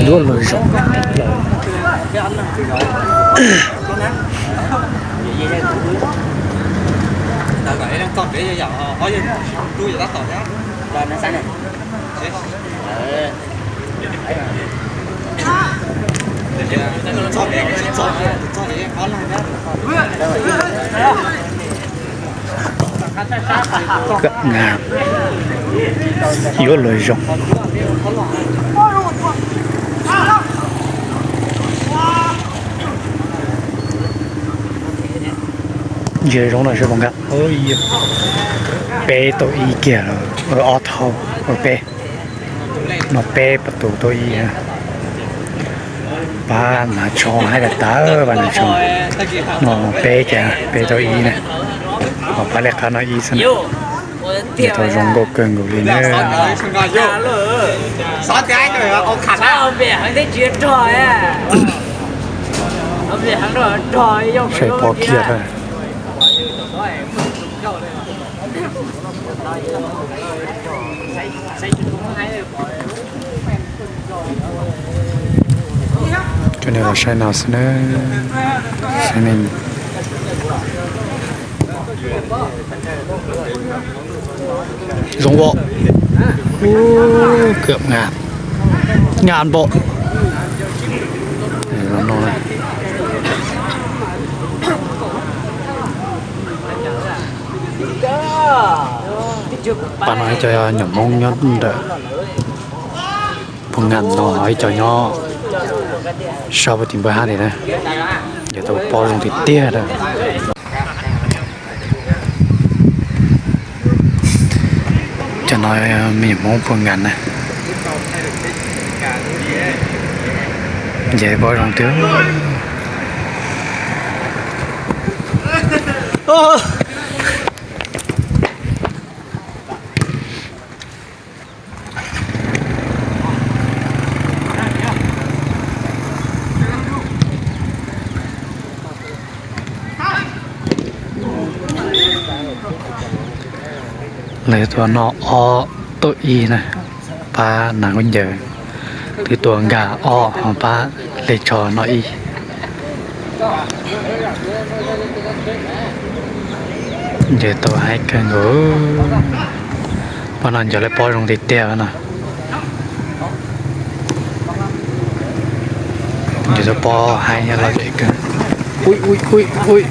Yuav luag zoo. Yuav luag zoo. Ntsia zoo no seb puas nkag. Peb tau ib kiag lawm, ob thauj, peb. No peb pas tus tau ib. Pab Nav Tsho hais tias tawv, Pab Nav Tsho. No peb cas peb tau ib na. Ho pab Lej Qhab no ib xwb na. Ces tau zoo nkauj kawg nkaus li na. Saib pob kiag. Coj nej los saib no xwb na. Saib nej. Zoo ua. Kawm nga, nga npaum. Pab no ib co nyuam Hmoob nyob ntawm puag nram no, ib co nyob sab puag tim npawg hab li na. Ces tau pob zoo tiag tiag na. Cov no me nyuam Hmoob puag nram na. Ces pob zoo tiag. Lawv tuaj noj ob tuaj ib na, pab Nav Kub Ncaws twb tuaj nkag ob ho pab Lej Tsho noj ib. Nce tau haib kawg nkaus. Pab no ncaws lawv pob zoo tiag tiag no. Nce tau pob haib nyob loj zem kawg. Ui ui ui ui.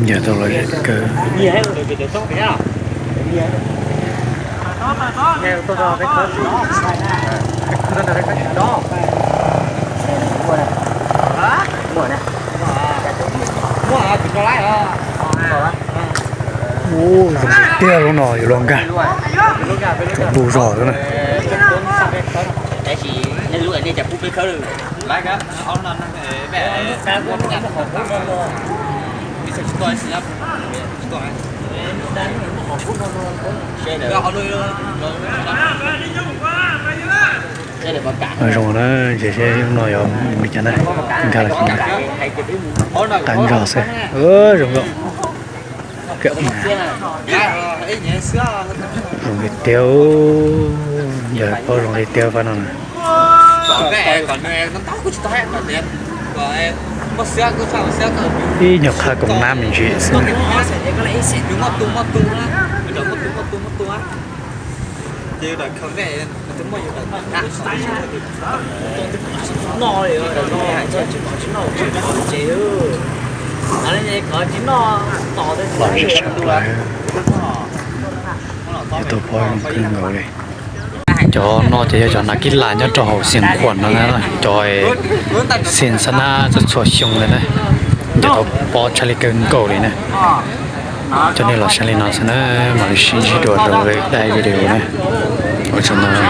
Yog tau lom zem kawg. Ub, zoo tiag lub no yuav luag nkag. Tsaus ntuj zog xwb na. Zoo na, ces seb lub no yuav mus li cas na. Nkag los tsis nkag. Qab zog xwb. Zoo nkauj. Zoo li tiag, yog pob zoo li tiag pab no na. Ib nyuag qhab koom nab me ntsis xwb. Lom zem sab plaws, yog tau pob zoo kawg nkaus li. Cov no ces yog cov nas kib las nyob rau hauv Xeev Khuam no na, cov Xeev Xab Nab txhua txhua xyoo li na. Ces tau pob tshaj li kawg nkaus li na. Coj nej los saib li no xwb na, mam li sib ntsib dua rau lwm daim video na. Ua tsaug ntau.